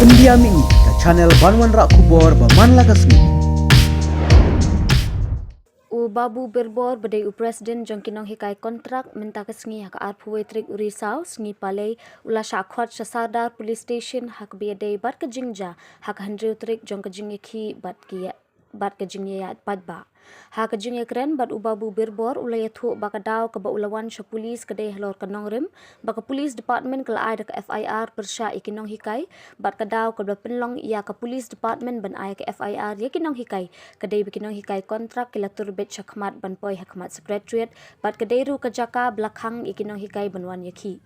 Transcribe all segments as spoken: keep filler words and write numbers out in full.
India Mini, ka channel ban wanrah khubor ba man la ka sngi. U Babu Birbor ba dei u president jong ki nonghikai kontrak mynta ka sngi ha ka arphew wei tarik u Risaw, sngi Palei, u la shah khot sha Sardar Police Station ha kaba ïadei bad ka jingjia ha ka hynriew tarik jong ka jingïakhih bad ki bad ka jingïaid paidbah. Ha ka jingïakren bad u Babu Birbor u la ïathuh ba ka daw kaba u la wan sha pulis ka dei halor ka nongrim, ba ka police department ka la ai da ka F I R pyrshah ïa ki nonghikai, bad ka daw kaba la pynlong ïa ka police department ban ai ka F I R ïa ki nonghikai ka dei ba ki nonghikai kontrak ki la tur beit shakhmat ban poi hakhmat secretariat, bad ka dei ruh ka jaka ba la khang ïa ki nonghikai ban wan ïakhih.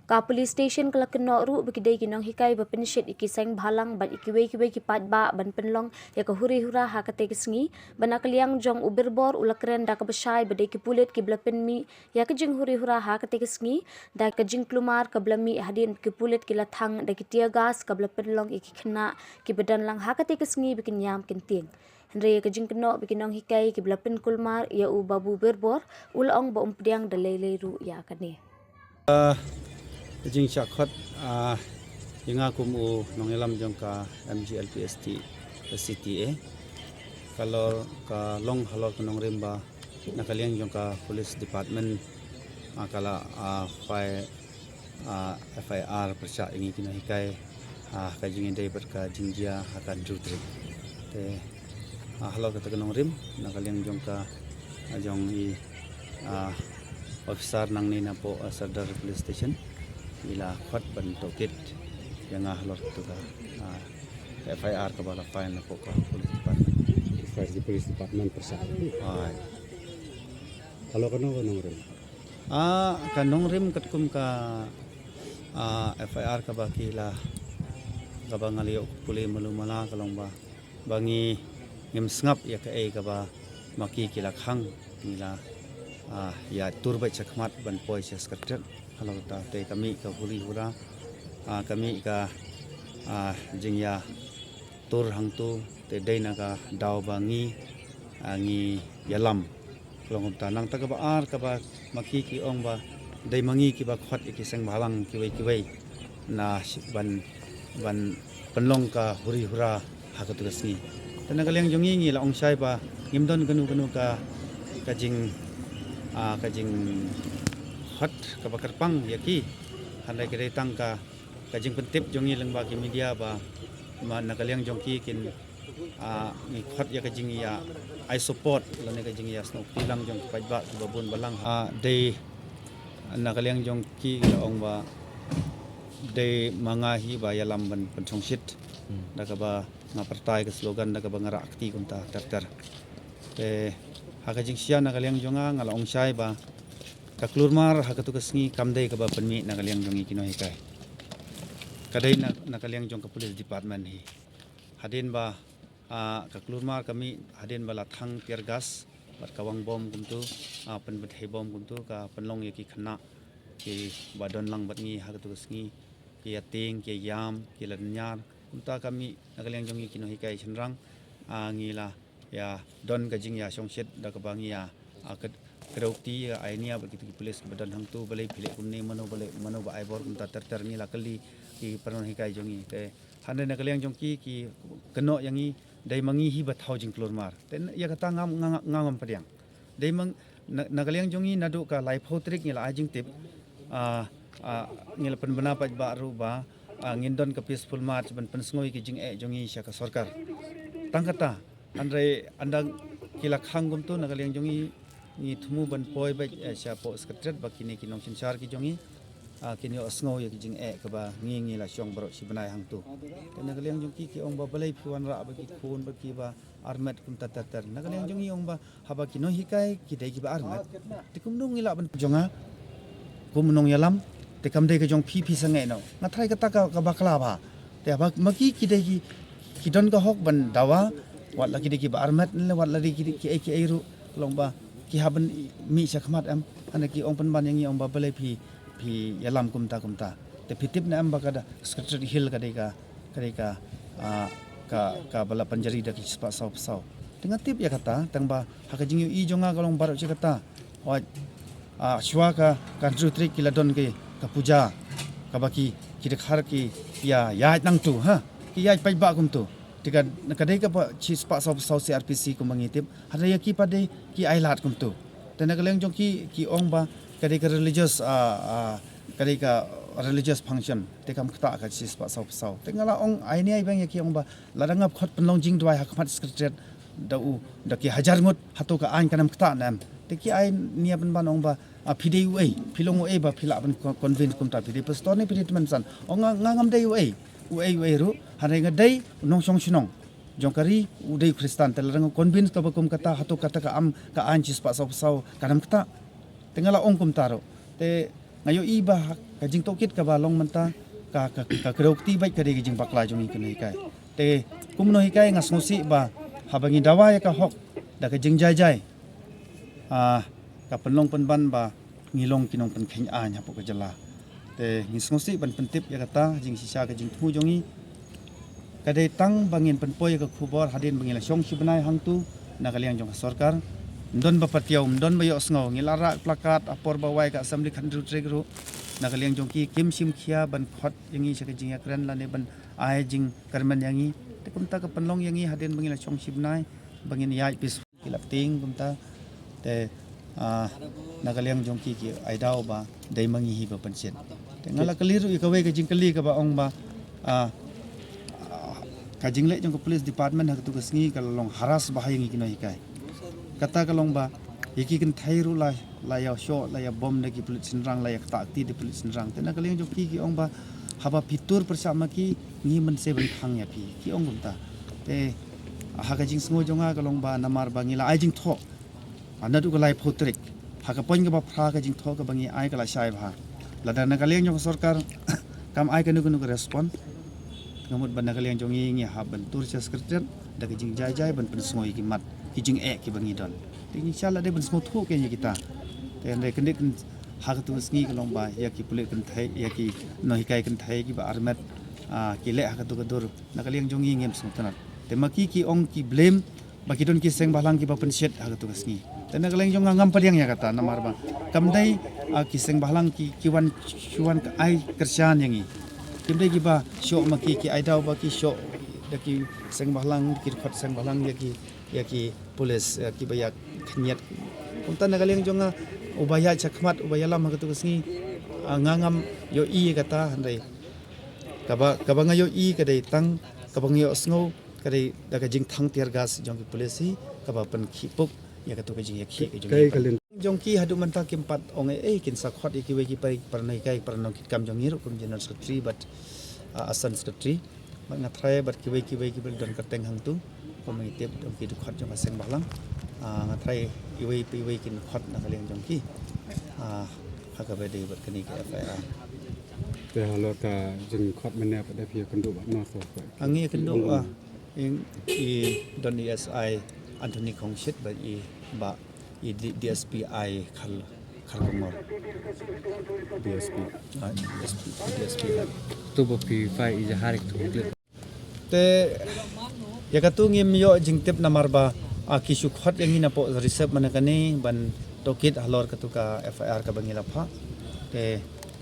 Ka police station ka la kynnoh ruh ba ki dei ki nonghikai ba pynshit ïa ki seng bhalang bad ïa kiwei kiwei ki paidbah ban pynlong ïa ka huri hura ha katei ka sngi, ba na ka liang jong u Birbor u la kren da kaba shai ba dei ki pulit kiba la pynmih ïa ka jinghuri hura ha katei ka sngi da ka jingkulmar kaba la mih hadien ba ki pulit ki la thang da ki tear gas kaba la pynlong ïa ki khynnah kiba don lang ha katei ka sngi ba kin ïam kin tieng. Hynrei ïa ka jingkynnoh ba ki nonghikai kiba la pynkulmar ïa u Babu Birbor, u la ong ba um pdiang da lei lei ruh ïa kane. Ah, ka jingshah khot, ah, ïa nga kum u nongïalam jong ka M G L P S T, ka C T A. Ka long, ka long halor ka nongrim ba na ka liang jong ka police department, ah, ka la, ah, file, ah, F I R pyrshah ïa ngi ki nonghikai, ah, ka jingïadei bad ka jingjia ha ka hynriew tarik. Te, ah, halor kata ka nongrim na ka liang jong ka, ah, jong i, ah, officer nangne napoh, ah, Sardar Police Station, i la khot ban tohkit ïa nga halor kata ka, ah, F I R kaba la file napoh ka police department. File ki police department pyrshah. Ai. Halor kano ka nongrim? Ah, ka nongrim katkum ka, ah, F I R kaba ki la, kaba nga la ïoh pule malu mala ka long ba, ba ngi ngim sngap ïa kaei kaba ma ki ki la khang, ngi la, ah, ïa tur beit shakhmat ban poi sha secretariat. Halor kata te ka mih ka huri hura, ah, ka mih ka, ah, jingïa tur hangtu te dei na ka daw ba ngi, ah, ngi ïalam. Ka long kumta. Nangta kaba ar kaba ma ki ki ong ba dei ma ngi kiba khot ïa ki seng bhalang kiwei kiwei na shi-, ban, ban pynlong ka huri hura ha katu ka sngi. Te na ka liang jong ngi ngi la ong shai ba ngim don kano kano ka, ka jing, ah, ka jingkhot kaba kyrpang ïa ki. Hynrei ka dei tang ka, ka jingpyntip jong ngi lyngba ki media ba ma na ka liang jong ki kin, ah, ngi khot ïa ka jingïa ai support lane ka jingïa sngewkti lang jong ki paidbah kiba bun balang. Ah, dei na ka liang jong ki la ong ba dei ma nga hi ba ïalam ban pynshongshit. Hmm. Da kaba nga pyrta ïa ka slogan da kaba nga rah kti kumta ter ter. Te ha ka jingshisha na ka liang jong nga nga la ong shai ba ka kulmar ha katu ka sngi kam dei kaba pynmih na ka liang jong ngi ki nonghikai. Ka dei na, na ka liang jong ka police department hi. Hadien ba, ah, ka kulmar ka mih hadien ba la thang tear gas bad ka wang bom kumtu, ah, pynbthei bom kumtu, ka pynlong ïa ki khynnah kiba don lang bad ngi ha katu ka sngi ki ïa tieng, ki ïa ïam, ki la dynñiar. Kumta ka mih na ka liang jong ngi ki nonghikai shynrang, ah, ngi la ïa don ka jingïashongshit da kaba ngi ïa, ah, kdew kti ïa ai nia bad kito ki police kiba don hangtu, balei phi leh kumne, mano balei, mano ba ai bor, kumta ter ter ngi la kylli ki para nonghikai jong ngi. Te hynrei na ka liang jong ki ki kynnoh ïa ngi dei ma ngi hi ba thaw jingkulmar. Te ïa kata ngam, nga, nga, ngam pdiang. Dei ma, na, na ka liang jong ngi naduh ka laiphew tarik ngi la ai jingtip. Ah, ah, ngi la pynbna paidbah ruh ba, ah, ngin don ka peaceful march ban pynsngew ïa ki jingeh jong ngi sha ka sorkar. Tang kata, hynrei ynda ki la khang kumtu na ka liang jong ngi, ngi thmu ban poi beit, eh, shapoh secretariat ba kine ki nongsynshar ki jong ngi, ah, kin ïohsngew ïa ki jingeh kaba ngi, ngi la shong baroh shi bnai hangtu. Te na ka liang jong ki ki ong ba balei phi wanrah bad ki khun bad kiba armet kumta ter ter. Na ka liang jong ngi ong ba haba ki nonghikai ki dei kiba armet, te kumno ngi lah ban jong nga kum nongïalam, te kam dei ka jong phi, phi sangeh noh. Nga tharai kata ka, ka bakla bha. Te haba ma ki ki dei ki, ki don ka hok ban dawa, wat la ki dei kiba armet ne wat la dei ki, ki ei ki ei ruh, long ba ki hap ban mih shakhmat em. Hynrei ki ong pynban ïa ngi ong ba balei phi, phi ïalam kumta kumta. Te phi tip ne em ba ka da Secretariat Hill ka dei ka, ka dei ka, ah, ka, kaba la pynjari da ki spah saw phew saw. Te nga tip ïa kata, tang ba ha ka jingïohi jong nga ka long baroh shi katta. Hooid, ah, shuwa ka, ka hynriew tarik ki la don ki, ka puja, kaba ki, ki dkhar ki ïa, ïaid nangtu, ha. Ki ïaid paidbah kumto. Te ka, ka dei kaba shispah saw phew saw C R P C kumba ngi tip. Hynrei ïa ki pat de ki ailad kumto. Te na ka liang jong ki, ki ong ba ka dei ka religious, ah, ah, ka dei ka religious function. Te kam ktah ka shispah saw phew saw. Te nga la ong ai ne ai bang ïa ki ong ba lada nga khot pynlong jingduwai ha khmat Secretariat da u, da ki hajar ngut, hato ka aiñ kan ym ktah ne em. Te ki ai ne ai pynban ong ba, ah, phi dei uei, phi long uei ba phi lah ban con-, convince kumta, phi dei pastor ne phi dei tymmen basan. Ong nga, nga ngam dei uei, uei uei ruh, hynrei nga dei u nongshong shnong jong ka ri, u dei u Khristan, te lada nga convince kaba kum kata, hato kata ka am, ka aiñ shispah saw phew saw kan ym ktah. Te nga la ong kumta ruh. Te nga ïohi ba ka jingtohkit kaba long mynta ka, ka, ka kdew kti beit ka dei ka jingbakla jong ngi ki nonghikai. Te kum nonghikai nga sngewsih ba haba ngi dawa ïa ka hok da ka jingjai jai, ah, ka pynlong pynban ba ngi long ki nongpynkheiñ aiñ hapoh ka jylla. Te ngi sngewsih ban pyntip ïa kata jingshisha ka jingthmu jong ngi. Ka dei tang ba ngin pynpoi ïa ka khubor hadien ba ngi la shong shi bnai hangtu na ka liang jong ka sorkar. Ym don ba patiaw, ym don ba ïohsngew, ngi la rah plakat ha por ba wai ka assembly khathynriew tarik ruh. Na ka liang jong ki kim shim khia ban khot ïa ngi sha ka jingïakren lane ban ai jingkyrmen ïa ngi. Te kumta ka pynlong ïa ngi hadien ba ngi la shong shi bnai ba ngin ïaid peace ki la pting kumta. Te, ah, na ka liang jong ki ki ai daw ba dei ma ngi hi ba pynshit. Te nga la kylli ruh ïa kawei ka jingkylli kaba ong ba, ah, ah, ka jingleh jong ka police department ha katu ka sngi ka la long harass bha ïa ngi ki nonghikai. Kata ka long ba ïa ki kynthei ruh la, la ïa shoh, la ïa bom da ki pulit shynrang, la ïa ktah kti da pulit shynrang. Te na ka liang jong ki ki ong ba haba phi tur pyrshah ma ki, ngi mynse ban thang ïa phi, ki ong kumta. Te ha ka jingsngew jong nga ka long ba namar ba ngi la ai jingthoh ha naduh ka laiphew tarik. Ha ka point kaba phra ka jingthoh kaba ngi ai ka la shai bha. Lada na ka liang jong ka sorkar kam ai kano kano ka response, nga mut ba na ka liang jong ngi ngi hap ban tur sha Secretariat da ka jingjai jai ban pynsngew ïa ki mat ki jingeh kiba ngi don. Te ngi shah la dei ban sngewthuh ïa kita. Te hynrei kyndit ha katu ka sngi ka long ba ïa ki pulit kynthei, ïa ki nonghikai kynthei kiba armet, ah, ki leh ha katu ka dur. Na ka liang jong ngi ngim sngewtynnat. Te ma ki ki ong ki blame ba ki don ki seng bhalang kiba pynshit ha katu ka sngi. Te na ka liang jong nga ngam pdiang ïa kata namar ba kam dei, ah, ki seng bhalang ki, ki wan, ki wan ai kyrshan ïa ngi. Kim dei kiba shoh ma ki, ki ai daw ba ki shoh da ki seng bhalang, ki dkhot seng bhalang ïa ki, ïa ki police, ïa kiba ïa khynñiat. Kumta na ka liang jong nga uba ïaid shakhmat, uba ïalam ha katu ka sngi, ah, nga ngam ïohi ïa kata hynrei kaba, kaba nga ïohi ka dei tang kaba nga ïohsngew ka dei da ka jingthang tear gas jong ki police hi kaba pynkhih puk ïa katu ka jingïakhih ka jong ki. Jong ki haduh mynta kim pat ong ei ei, kin sa khot ïa kiwei ki para, para nonghikai, para nongkitkam jong ngi ruh kum general secretary bad, ah, assistant secretary. Bad nga tharai bad kiwei kiwei kiba don kyrteng hangtu kum ngi tip jong ki dkhot jong ka seng bhalang. Ah, nga tharai iwei pa iwei kin khot na ka liang jong ki. Ah, ha kaba dei bad kane ka F I R. Te halor ka jingkhot mynne pat da phi ïakynduh bad no sa? Ngi ïakynduh, ah, i, i don i S I Anthony Khongshit bad i ba i D-, D S P I Khar, Kharkongor. D S P. Ah, D S P, D S P. To ba phi fai i jahar ik tu. Te ïa katu ngim ïoh jingtip namar ba, ah, ki shu khot ïa ngi napoh reserve mynne kane ban tohkit halor katu ka F I R kaba ngi la phah. Te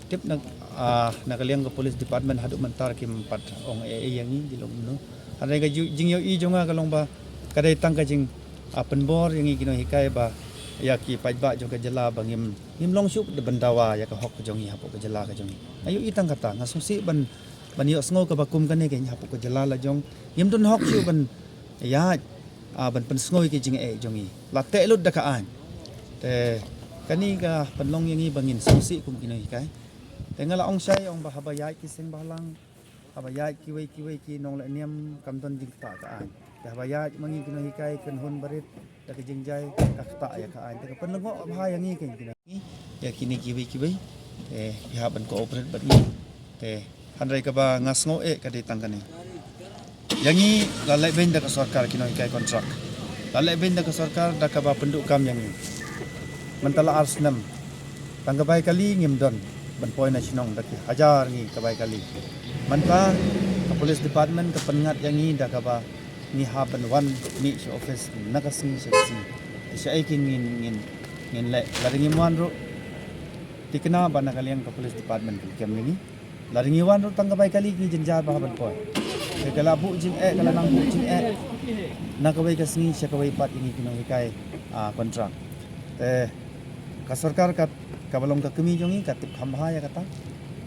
tip na, ah, na ka liang ka police department haduh mynta kim pat ong ei ei ïa ngi, ki long kumno. Hynrei ka ju-, jingïohi jong nga ka long ba ka dei tang ka jing, ah, pynbor ïa ngi ki nonghikai ba ïa ki paidbah jong ka jylla ba ngim, ngim long shuh da ban dawa ïa ka hok ka jong ngi hapoh ka jylla ka jong ngi. Nga ïohi tang kata, nga sngewsih ban, ban ïohsngew kaba kum kane keiñ hapoh ka jylla la jong ngim don hok shuh ban ïaid, ah, ban pynsngew ïa ki jingeh jong ngi. La teh lut da ka aiñ. Te kane ka pynlong ïa ngi ba ngin sngewsih kum ki nonghikai. Te nga la ong shai ong ba haba ïaid ki seng bhalang, haba ïaid kiwei kiwei ki nongleh niam kam don jingktah ka aiñ. Te haba ïaid ma ngi ki nonghikai kynhun barit da ka jingjai ka ktah ïa ka aiñ. Te ka pynlyngngoh bha ïa ngi keiñ ki nong-, ïa kine kiwei kiwei. Te phi hap ban cooperate bad ngi. Te hynrei kaba nga sngew eh ka dei tang kane. Ïa ngi la leh beiñ da ka sorkar ki nonghikai kontrak. La leh beiñ da ka sorkar da kaba pynduh kam ïa ngi. Mynta la ar snem. Tang ka bai kali ngim don ban poi na shnong da ki hajar ngi ka bai kali. Mynta ka police department ka pynngat ïa ngi da kaba ngi hap ban wan mih sha office na ka sngi sha ka sngi. Te shaei ki ngin, ngin, ngin leh. Lada ngim wan ruh, thikna ba na ka liang ka police department kin kem ïa ngi. Lada ngi wan ruh tang ka bai kali ngi jynjar ba hap ban poi. Te ka la buh jingeh, ka la nang buh jingeh na kawei ka sngi sha kawei pat ïa ngi ki nonghikai, ah, kontrak. Te ka sorkar ka, kaba long ka kmie jong ngi ka tip kham bha ïa kata.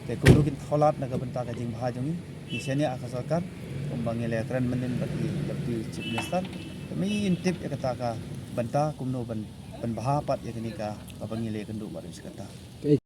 Te kumno kin tholat na ka bynta ka jingbha jong ngi, ngi shaniah ha ka sorkar kumba ngi la kren mynnin bad i Deputy Chief Minister. Te ma i in tip ïa kata ka bynta kumno ban, ban bha pat ïa kane ka, kaba ngi la ïakynduh bad u shi katta.